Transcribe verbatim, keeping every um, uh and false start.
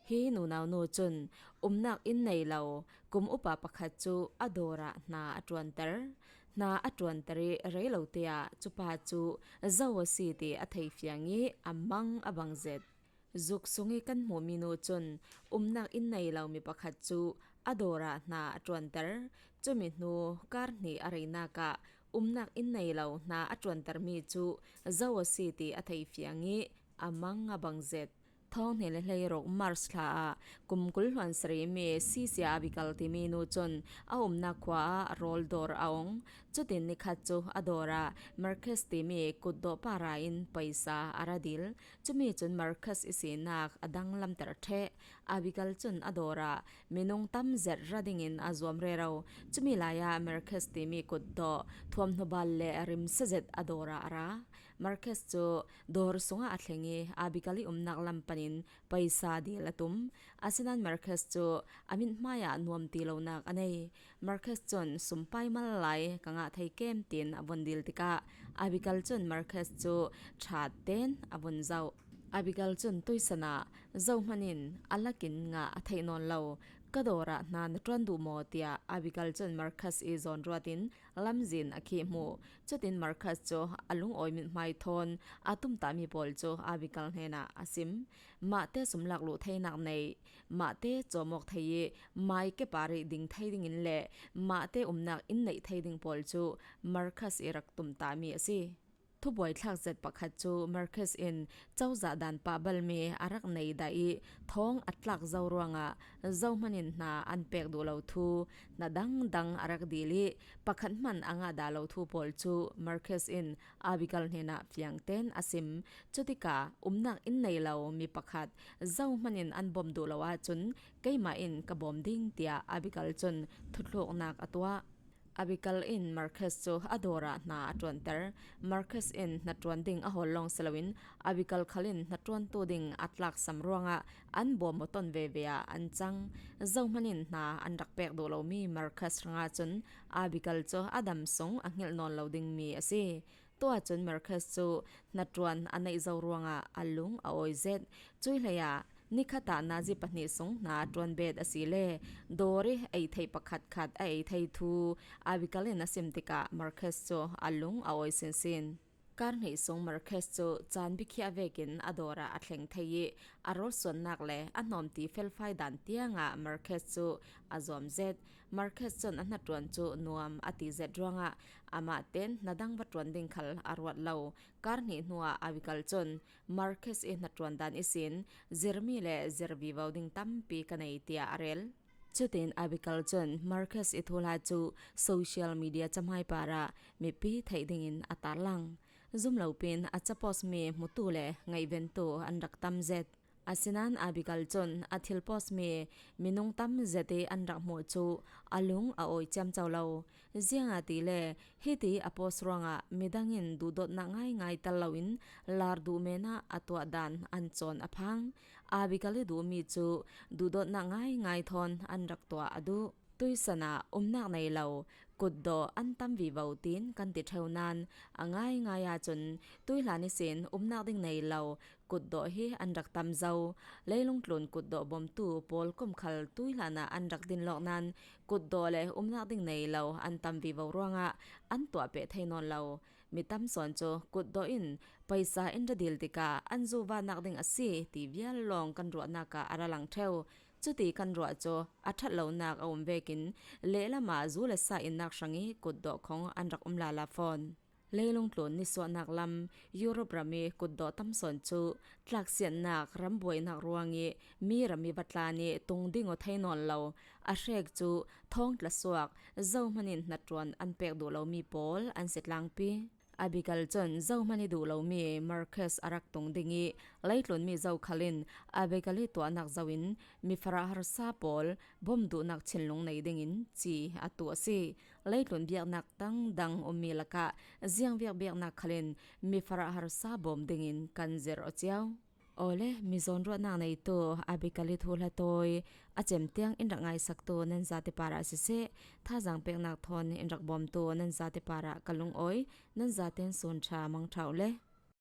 Hi nunaunu cun umnak inn nei lo kum upa pakhat cu a dawr ah hna a ṭuanter. Hna a ṭuanter i rei lo te ah cupa cu zo a si ti a thei fiang i a mang a bang zet. Zuk sung i kan hmuhmi nu cun umnak inn nei lo mi pakhat cu a dawr ah hna a ṭuanter. Cumi hnu kar hnih a reinak ah umnak inn nei lo hna a ṭuantermi cu zo a si ti a thei fiang i a mang a bang zet. Thawng hnih le hleiruk March thla ah kum kul hluan sarih mi Sisia Abigail timi nu cun a umnak khua ah rawl dawr a ong. Cutin nikhat cu a dawr ah Marcus timi kutdawh pa ra in paisa a ra dil. Cumi cun Marcus i sinak a danglamter ṭheh. Abigail cun a dawr ah minung tam zet ra dingin a zuam rero. Cumi lai ah Marcus timi kutdawh thuamhnu bal le rimsa zet a dawr ah a ra. Marcus cu dawr sungah a thleng i Abigail i umnak lam panin paisa dil a tum. Asinain Marcus cu a mithmai ah nuam ti lonak a nei. Marcus cun sumpai mal lai ka ngah thei kem tiin a vun dil tikah Abigail cun Marcus cu ṭhat tein a vun zoh. Abigail cun tuisan ah zohman in a lakin ngah a theih nawn lo. Ka dawr ah hna na ṭuan duh maw tiah Abigail cun Marcus i zawn ruat in lamzin a khih hmuh. Cutin Marcus cu a lungawi mithmai thawn a tumtahmi pawl cu Abigail hnenah a sim. Mahte sumlak luh theinak nei, mahte cawmawk thei i mai kepar i ding thei dingin le mahte umnak inn neih thei ding pawl cu Marcus i rak tumtahmi a si. Thubuai thlak zet pakhat cu Marcus in cozah dan pahbalmi a rak nei dah i thawng a tlak zo ruangah zohman in hna an pek duh lo thu hna dangdang a rak dil i pakhat hmanh a ngah dah lo thu pawl cu Marcus in Abigail hnenah fiang tein a sim. Cutikah umnak inn nei lo mi pakhat zohman in an bawm duh lo ahcun keimah in ka bawm ding tiah Abigail cun thuthluknak a tuah. Abigail in Marcus cu a dawr ah hna a ṭuanter. Marcus in hnaṭuan ding a hawl lawng si loin Abigail khal in hnaṭuantu ding a tlaksam ruangah an bawm aw ton veve ah an cang. Zohman in hna an rak pek duh lomi Marcus hrangah cun Abigail cu a dam sung a hngilh nawn lo dingmi a si. Tuah cun Marcus cu hnaṭuan a neih zo ruangah a lung a awi zet. Cuih hlei ah nikhat ah nazi pahnih sung hna ṭuan bet a si le dawr i ei theih pakhat khat a ei thei thu Abigail in a sim tikah Marcus cu a lung a awi sinsin. Kar hnih sung Marcus cu caan biakhiah vekin a dawr ah a thleng thei i a rawlsuannak le a hnawmti felfai dan tiangah Marcus cu a zuam zet. Marcus cun a hnaṭuan cu nuam a ti zet ruangah amah tein hna dang va ṭuan ding khal a ruat lo. Kar hnih hnuah Abigail cun Marcus i hnaṭuan dan ihsin zirmi le zir vivo ding tampi ka nei tiah a rel. Cutin Abigail cun Marcus i thuhla cu social media cahmai parah mipi theih dingin a tarlang. Zum lopin a ca postmi hmutu le ngaihventu an rak tam zet. Asinain Abigail cun a thil postmi minung tam zet i an rak hmuh cu a lung a awi ciamco lo. Ziangahtile hiti a post ruangah midang in duhdawtnak ngaingai tel loin lar duh men ah a tuah dan an cawn a phang. Abigail i duhmi cu duhdawtnak ngaingai thawn an rak tuah a duh. Tuisan ah umnak nei lo kutdawh an tam vivo tiin kan ti ṭheu nain a ngaingai ahcun tuihlan ihsin umnak ding nei lo kutdawh hi an rak tam zo. Leilungtlun kutdawh bawmtu pawl kum khal tuihlan ah an rak din lawk nain kutdawh le umnak ding nei lo an tam vivo ruangah an tuah peh thei nawn lo. Mi tam sawn cu kutdawh in paisa in ra dil tikah an zuvahnak ding a si ti vial lawng kan ruahnak ah a ra lang ṭheu. Cuti kan ruah cu a ṭhat lonak a um vekin lehlam ah zu le sa innak hrang i kutdawh khong an rak um lala fawn. Leilungtlun nisuahnak lam Europe ram i kutdawh tam sawn cu tlaksiatnak rambuainak ruang i mi ram i va tlan i tung ding aw thei nawn lo. A hrek cu thawng tlasuak zohman in hnaṭuan an pek duh lomi pawl an si tlangpi. Abigail cun zohman i duh lomi Marcus a rak tung ding i leitlunmi zokhal in Abigail i tuahnak zoin mifarah harsa pawl bawm duhnak thinlung nei dingin ci a tuh a si. Leitlun biaknak dangdang ummi lakah ziangviak biaknak khal in mifarah harsa bawm dingin kan zir aw cio. Awle, mizawn ruahnak neitu Abigail i thuhla tawi a cem tiang in rak ngaisaktu nan zate parah siseh, thazaang peknak thawn in rak bawmtu nan zate parah ka lungawi, nan zaten sun ṭha mang ṭha uh le.